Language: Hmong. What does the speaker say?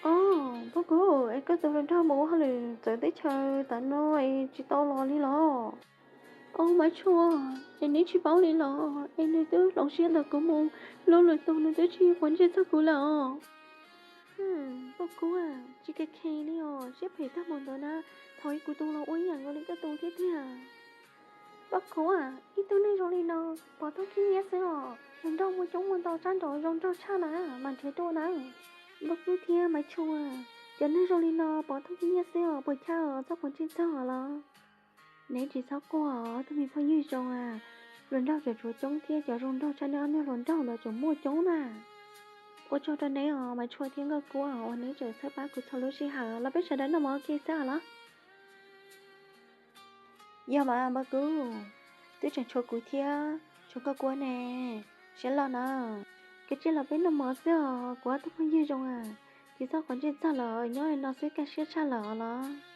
Au, Paj Kub, es koj tus hluas nraug mus ua hauj lwm txawv teb chaws tas no es tsis tau los li los? Au, Maiv Tshua, es neb tsis paub li los? Es nws twb hloov siab ntawm kuv mus, lub lwm tus nws twb tsis quav ntsej txog kuv lawm os. Paj Kub, tsis kheev kheev li os, siab phem tag npaum ntawd na. Thov kuv tus los ua ib yam nkaus li koj tus thiab tiag. Paj Kub, ib tug neeg zoo li no, pov thoob khib nyiab xwb os. Hluas nraug muaj coob muaj ntau sab nraud zoo nraug tshaj na, mas nrhiav dua na. Paj Kub thiab Maiv Tshua, cov neeg zoo li no pov thoob khib nyiab xwb os, puas chawj os, txhob quav ntsej txog los? Neb tsis txhob quaj os, tus me phooj ywg zoo a. Hluas nraug tseem tshuav coob thiab, cov zoo nraug tshaj nej ob niag hluas nraug ntawd tseem muaj coob na. Ua tsaug rau neb os Maiv Tshua thiab Nkauj Kub uas neb tseem txhawb pab kuv txhua lub sij hawm. Los peb sawv daws noj mov ua ke xwb os los? Yog mas Paj Kub, twb tseem tshuav kuv thiab tshuav Nkauj Kub ne. Siab loj na. Kav tsij los peb noj mov xwb os, kuv ob tug phooj ywg zoo a. Tsis txhob quav ntsej txog lawm, nyob li no xwb kaj siab tshaj lawm os los?